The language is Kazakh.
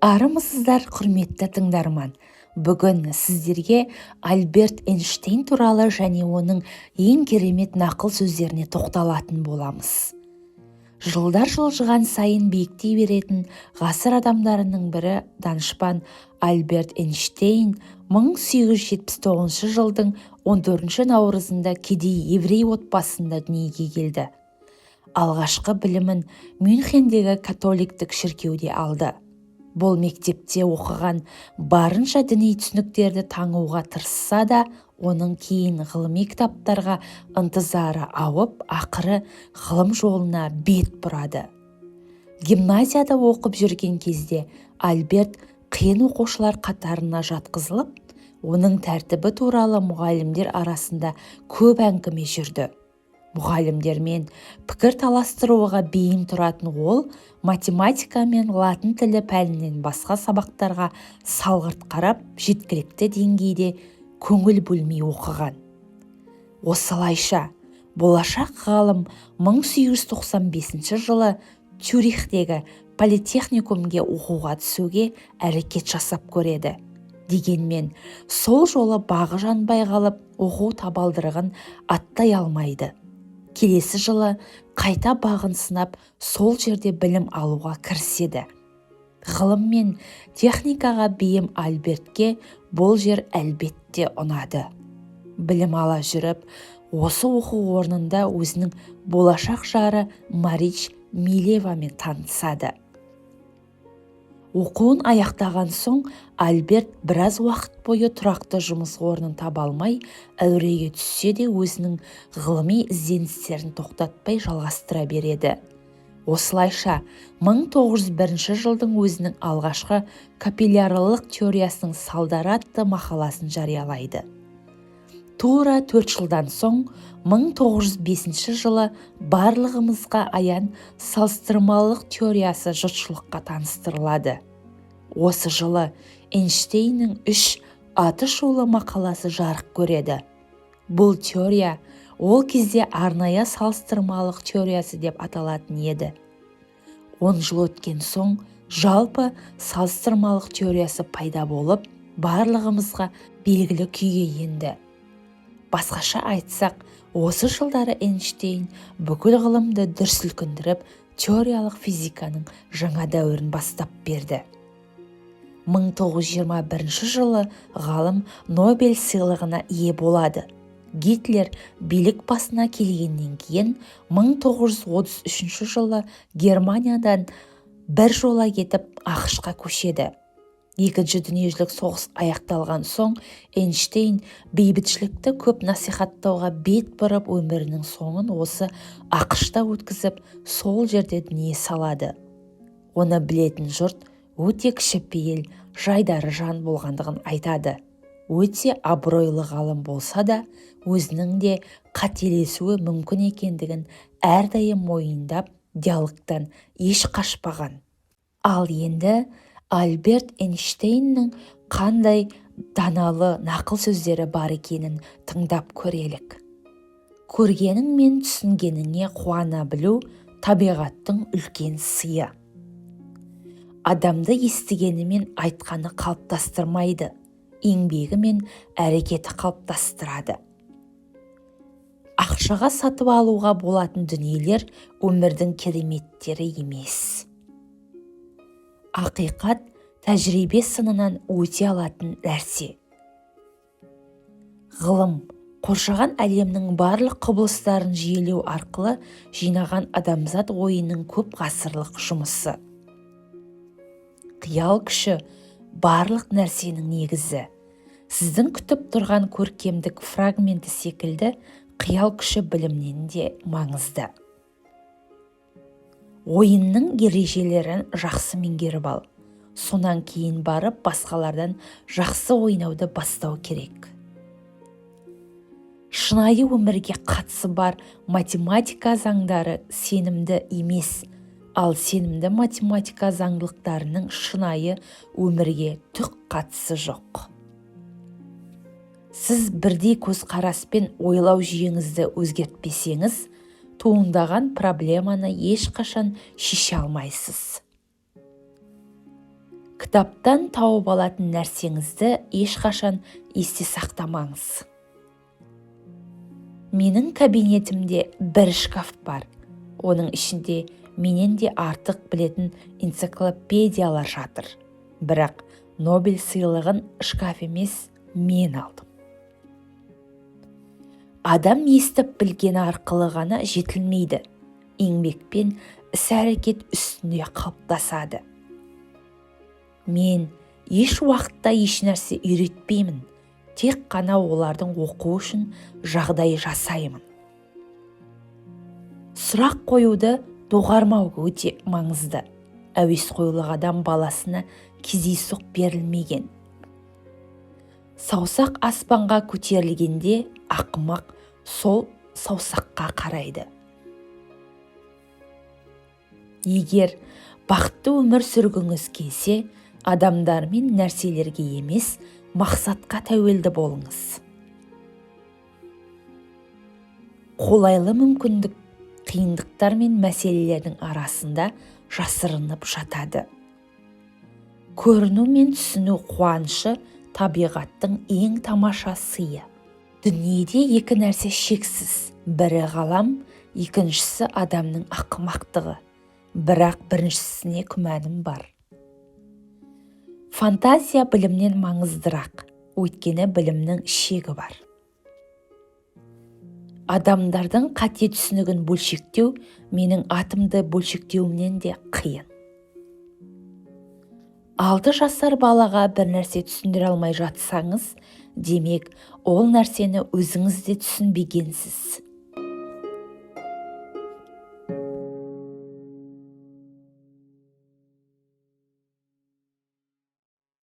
Армысыздар, құрметті тыңдарман! Бүгін сіздерге Альберт Эйнштейн туралы және оның ең керемет нақыл сөздеріне тоқталатын боламыз. Жылдар жылжыған сайын биіктей беретін ғасыр адамдарының бірі, данышпан Альберт Эйнштейн 1879 жылдың 14 наурызында кедей еврей отбасында дүниеге келді. Алғашқы білімін Мюнхендегі католиктік шіркеуде алды. Бұл мектепте оқыған барынша діни түсініктерді таңуға тырысса да, оның кейін ғылыми кітаптарға ынтызары ауып, ақыры ғылым жолына бет бұрады. Гимназияда оқып жүрген кезде Альберт қиын оқушылар қатарына жатқызылып, оның тәртібі туралы мұғалімдер арасында көп әңгіме жүрді. Мұғалімдермен пікір таластыруға бейім тұратын ол математика мен латын тілі пәнінен басқа сабақтарға салғырт қарап, жеткілікті деңгейде көңіл бөлмей оқыған. Осылайша, болашақ ғалым 1895 жылы Цюрихтегі политехникумге оқуға түсуге әрекет жасап көреді. Дегенмен сол жолы бағы жанбай қалып, оқу табалдырығын аттай алмайды. Келесі жылы қайта бағын сынап, сол жерде білім алуға кіріседі. Ғылым мен техникаға бейім Альбертке бұл жер әлбетте ұнады. Білім ала жүріп, осы оқу орнында өзінің болашақ жары Марич Милевамен танысады. Оқуын аяқтаған соң Альберт біраз уақыт бойы тұрақты жұмыс орнын таба алмай әуреге түссе де, өзінің ғылыми ізденістерін тоқтатпай жалғастыра береді. Осылайша, 1901 жылдың өзінің алғашқы «Капиллярлық теориясының салдары» атты мақаласын жариялайды. Тура 4 жылдан соң, 1905 жылы барлығымызға аян салыстырмалылық теориясы жұртшылыққа таныстырылады. Осы жылы Эйнштейннің үш атышулы мақаласы жарық көреді. Бұл теория ол кезде арнайы салыстырмалық теориясы деп аталатын еді. 10 жыл өткен соң жалпы салыстырмалық теориясы пайда болып, барлығымызға белгілі күйге енді. Басқаша айтсақ, осы жылдары Эйнштейн бүкіл ғылымды дүр сілкіндіріп, теориялық физиканың жаңа дәуірін бастап берді. 1921 жылы ғалым Нобель сыйлығына ие болады. Гитлер билік басына келгеннен кейін 1933 жылы Германиядан бір жола кетіп, АҚШ-қа көшеді. Екінші дүниежүзілік соғыс аяқталған соң Эйнштейн бейбітшілікті көп насихаттауға бет бұрып, өмірінің соңын осы АҚШ-та өткізіп, сол жерде дүние салады. Оны білетін жұрт өте кішіпейіл, жайдары жан болғандығын айтады. Өте абыройлы ғалым болса да, өзінің де қателесуі мүмкін екендігін әрдайым мойындап, диалогтан еш қашпаған. Ал енді Альберт Эйнштейннің қандай даналы нақыл сөздері бар екенін тыңдап көрелік. Көргенің мен түсінгеніңе қуана білу – табиғаттың үлкен сыйы. Адамды естігені мен айтқаны қалыптастырмайды, еңбегі мен әрекеті қалыптастырады. Ақшаға сатып алуға болатын дүниелер өмірдің кереметтері емес. Ақиқат – тәжірибе сынынан өте алатын нәрсе. Ғылым – қоршаған әлемнің барлық құбылыстарын жүйелеу арқылы жинаған адамзат ойының көп ғасырлық жұмысы. Қиял күші – барлық нәрсенің негізі. Сіздің күтіп тұрған көркемдік фрагменті секілді, қиял күші білімнен де маңызды. Ойынның ережелерін жақсы меңгеріп ал, сонан кейін барып басқалардан жақсы ойнауды бастау керек. Шынайы өмірге қатысы бар математика заңдары сенімді емес, ал сенімді математика заңдылықтарының шынайы өмірге түк қатысы жоқ. Сіз бірдей көзқараспен ойлау жүйеңізді өзгертпесеңіз, туындаған проблеманы ешқашан шеше алмайсыз. Кітаптан тауып алатын нәрсеңізді ешқашан есте сақтамаңыз. Менің кабинетімде бір шкаф бар. Оның ішінде менен де артық білетін энциклопедиялар жатыр. Бірақ Нобель сыйлығын шкаф емес, мен алдым. Адам естіп білгені арқылы ғана жетілмейді. Еңбекпен іс-әрекет үстінде қалыптасады. Мен еш уақытта ешнәрсе үйретпеймін, тек қана олардың оқуы үшін жағдай жасаймын. Сұрақ қоюды доғармау өте маңызды. Әуесқойлық адам баласына кездейсоқ берілмеген. Саусақ аспанға көтерілгенде ақымақ сол саусаққа қарайды. Егер бақытты өмір сүргіңіз келсе, адамдар мен нәрселерге емес, мақсатқа тәуелді болыңыз. Қолайлы мүмкіндік қиындықтар мен мәселелердің арасында жасырынып жатады. Көріну мен түсіну қуанышы табиғаттың ең тамаша сыйы. Дүниеде екі нәрсе шексіз. Бірі ғалам, екіншісі адамның ақымақтығы. Бірақ біріншісіне күмәнім бар. Фантазия білімнен маңыздырақ, өйткені білімнің шегі бар. Адамдардың қате түсінігін бөлшектеу менің атымды бөлшектеуімнен де қиын. 6 жасар балаға бір нәрсе түсіндіре алмай жатсаңыз, демек, ол нәрсені өзіңіз де түсінбегенсіз.